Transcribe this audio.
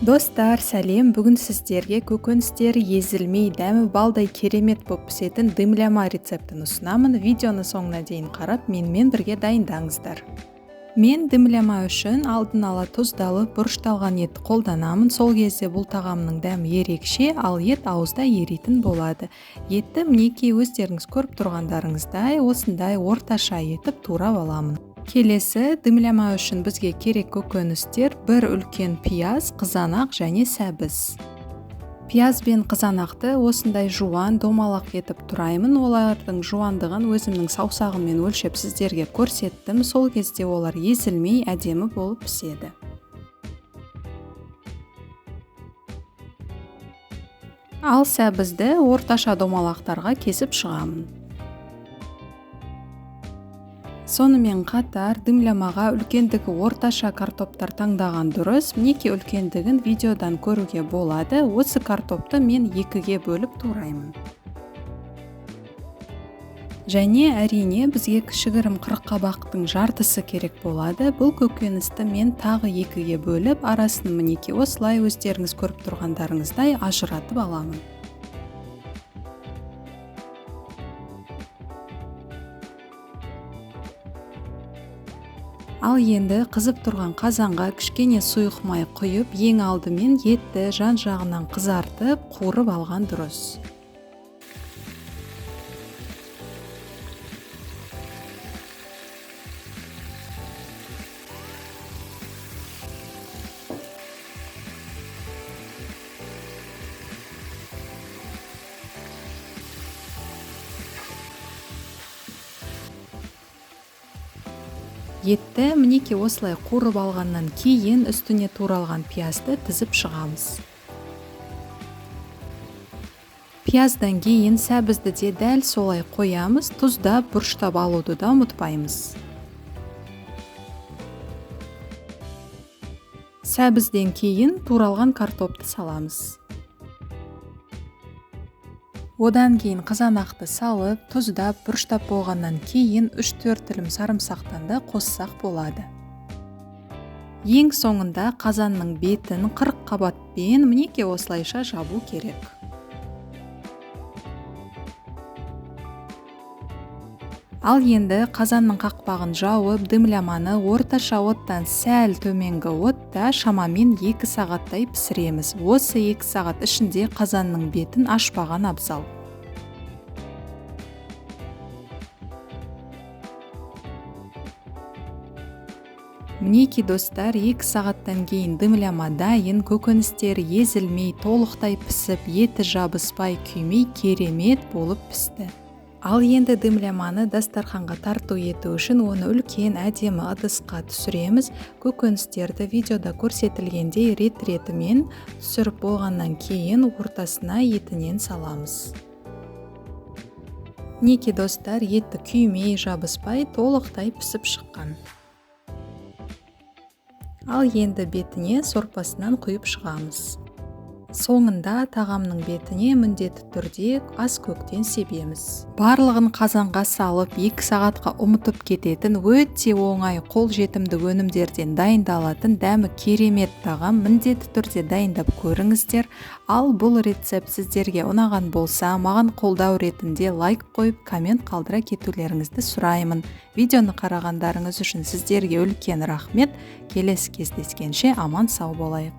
Достар, сәлем! Бүгін сіздерге көкөністері езілмей, дәмі балдай керемет боп пісетін дымляма рецептін ұсынамын. Видеоны соңына дейін қарап, менімен бірге дайындаңыздар. Мен дымляма үшін алдын ала тұздалып, бұрышталған етті қолданамын. Сол кезде бұл тағамның дәмі ерекше, ал ет ауызда еритін болады. Етті мінекей өздеріңіз көріп тұрғандарыңыздай осындай орташа етіп турап аламын. Келесі дымляма үшін бізге керек көкөністер: бір үлкен пияз, қызанақ және сәбіз. Пияз бен қызанақты осындай жуан домалақ етіп тураймын. Олардың жуандығын өзімнің саусағыммен өлшеп сіздерге көрсеттім. Сол кезде олар езілмей әдемі болып піседі. Ал сәбізді орташа домалақтарға кесіп шығамын. Сонымен қатар дымлямаға үлкендігі орташа картоптар таңдаған дұрыс. Мінекей үлкендігін видеодан көруге болады. Осы картопты мен екіге бөліп тураймын. Және әрине бізге кішігірім қырыққабақтың жартысы керек болады. Бұл көкөністі мен тағы екіге бөліп, арасын мінекей осылай өздеріңіз көріп тұрғандарыңыздай ажыратып аламын. Ал енді қызып тұрған қазанға кішкене сұйық май құйып, ең алдымен етті жан-жағынан қызартып, қуырып алған дұрыс. Етті мінекей осылай қуырып алғаннан кейін үстіне туралған пиязды тізіп шығамыз. Пияздан кейін сәбізді де дәл солай қоямыз, тұздап, бұрыштап алуды да ұмытпаймыз. Сәбізден кейін туралған картопты саламыз. Одан кейін қызанақты салып, тұздап, бұрыштап болғаннан кейін 3-4 тілім сарымсақтан да қоссақ болады. Ең соңында қазанның бетін 40 қабатпен мінекей осылайша жабу керек. Ал енді қазанның қақпағын жауып, дымляманы орташа оттан сәл төменгі отта шамамен 2 сағаттай пісіреміз. Осы 2 сағат ішінде қазанның бетін ашпаған абзал. Мінекей достар, 2 сағаттан кейін дымляма дайын, көкөністері езілмей, толықтай пісіп, еті жабыспай, күймей, керемет болып пісті. Ал енді дымляманы дастарханға тарту ету үшін оны үлкен әдемі ыдысқа түсіреміз. Көкөністерді видеода көрсетілгендей рет-ретімен түсіріп болғаннан кейін ортасына етінен саламыз. Мінекей достар, еті күймей, жабыспай, толықтай пісіп шыққан. Ал енді бетіне сорпасынан құйып шығамыз. Соңында тағамның бетіне міндетті түрде ас көктен себеміз. Барлығын қазанға салып, 2 сағатқа ұмытып кететін өте оңай қолжетімді өнімдерден дайындалатын дәмі керемет тағам міндетті түрде дайындап көріңіздер. Ал бұл рецепт сіздерге ұнаған болса, маған қолдау ретінде лайк қойып, коммент қалдыра кетулеріңізді сұраймын. Видеоны қарағандарыңыз үшін сіздерге үлкен рахмет. Келесі кездескенше аман сау болайық.